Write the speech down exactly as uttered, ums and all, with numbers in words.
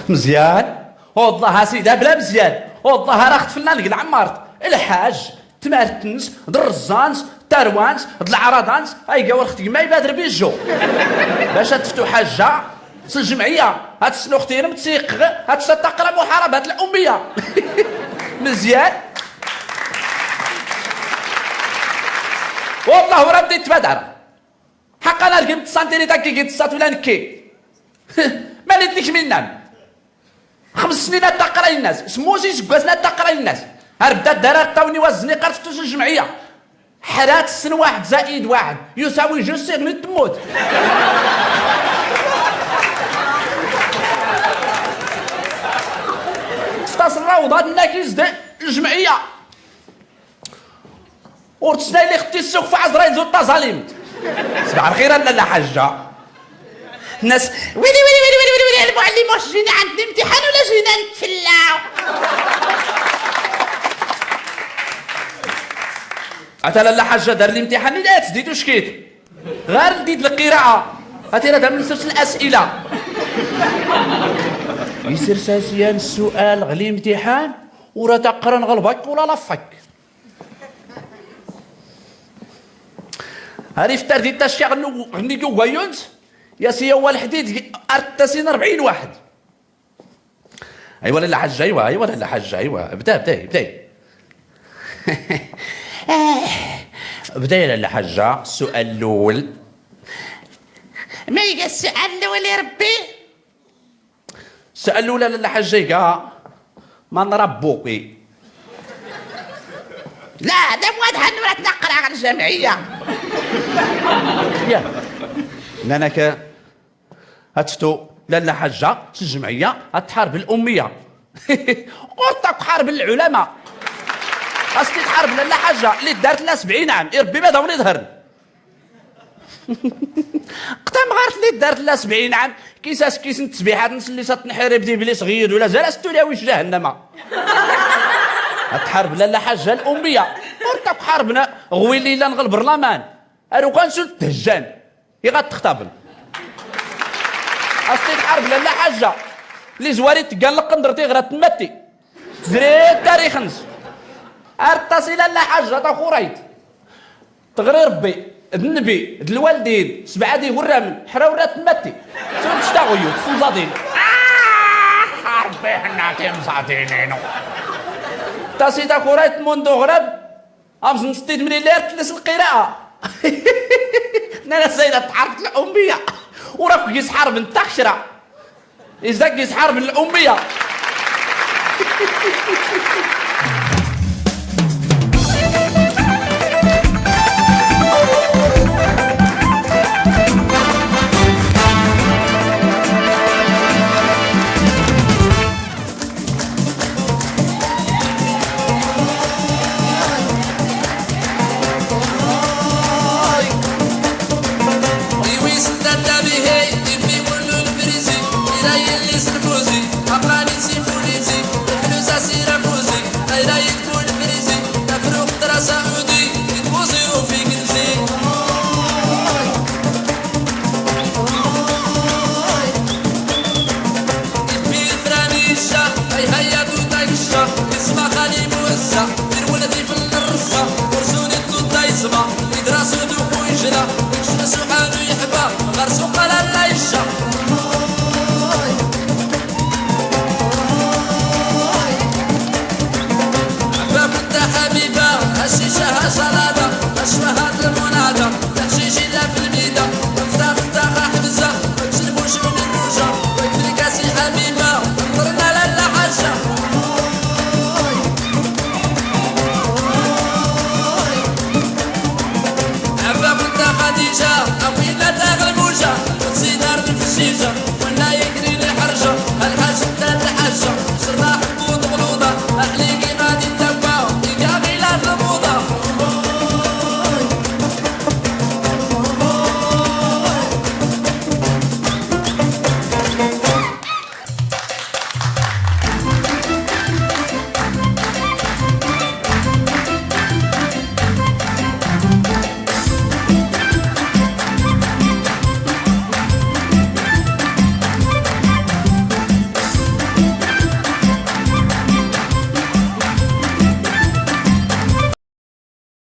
Mezyan. Wellah a sidi, bla Mezyan, wellah ara xetfna deg lɛemmert. Lḥaǧ, tmart-ns, d rrẓa-ns, tarwa-ns, d leɛraḍa-ns, ayga ur xtgma ibad rbijju. Bac ad teftu ḥaǧa s ljemɛiyya, ad tesnuxtirem, ad tseqqem, ad tsattaqrem muḥarabat l-ummiya. Mezyan. Wellah ur am-d-ittbadar. Ḥaqqan ar gim tsantirit akki gi tessat ula nekki. Mani tlikminnam? Xems snin ad taqra innas, semmus iseggasen ad taqra innas. Ar bda ddar ar ṭṭawen i wazzen iqar teftus ljemɛiyya. Ḥrat ssen waḥed zaid waḥed yusawi jus iɣni temmut. Teftas lrawḍa tenna-k izd ljemɛiyya. Ur ttnayli xetti ssuk f ɛeẓrayel zu ttaẓalimt. Sbeḥ lxir a lalla ḥajja. Nnas, wili, wili, wili, wili, wili, wili, المعلم واش جينا عند الامتحان ولا جينا نتفلاو؟ Ata lalla ḥajja dar limtiḥan i dat, di tuckit. Ɣar ldid lqira'a. Ati rad am nsers las'ila. Isers-as yan ssu'al ɣ limtiḥan, ur ad aqran ɣ lbak ula la fak. Ar iftar di tacka ɣ nnig ugayyu-ns, yas-iyi awal ḥdid ar ttasin rebɛin waḥed. Aywa lalla ḥajja, aywa, aywa lalla ḥajja, aywa. Bda, bda, bda. Bda ya lalla ḥajja, ssu'al lul. Ma iga ssu'al lul i Rebbi? Ssu'al lul a lalla ḥajja iga, man rabbuki? La, d amwadhan ur ad naqra ɣ ljamɛiyya. Ya. Nnan-ak ad teftu lalla ḥajja s ljemɛiyya ad tḥareb l-ummiya. Ur takk ḥareb lɛulama. As-t-id tḥareb lalla ḥajja, li ddart la sebɛin ɛam, i Rebbi ma d awen iḍhern. Qtam ɣart li ddart la sebɛin ɛam, kis as kis n tesbiḥat n sellis ad tenḥirib d iblis ɣ yid ula zar as tuli awic jahannama. Ad tḥareb lalla ḥajja l-ummiya. Ur takk ḥareb n ɣ win illan ɣ lberlaman. Ar ukan sun thejjan. Iɣ ad textabel. As-t-id tḥareb lalla ḥajja. Li zwari teggan lqendr tiɣra temmatti. Tezri tarix-ns. Ar ttasi lalla ḥajja taxurayt. Teɣri Rebbi, d Nnbi, d lwaldin, sebɛa d igurramen, ḥra ur ad temmatti. Ttun tectaɣuyu, tsemẓaḍin. Ah, Rebbi ḥenna timẓaḍin-inu. Ttasi taxurayt tmund uɣrab. Amẓ n ttid mlil ar tles lqira'a. Nnan-as ayen ad tḥareb l-ummiya. Ur akk gis ḥareb n taxcra. Izda gis ḥareb n l-ummiya.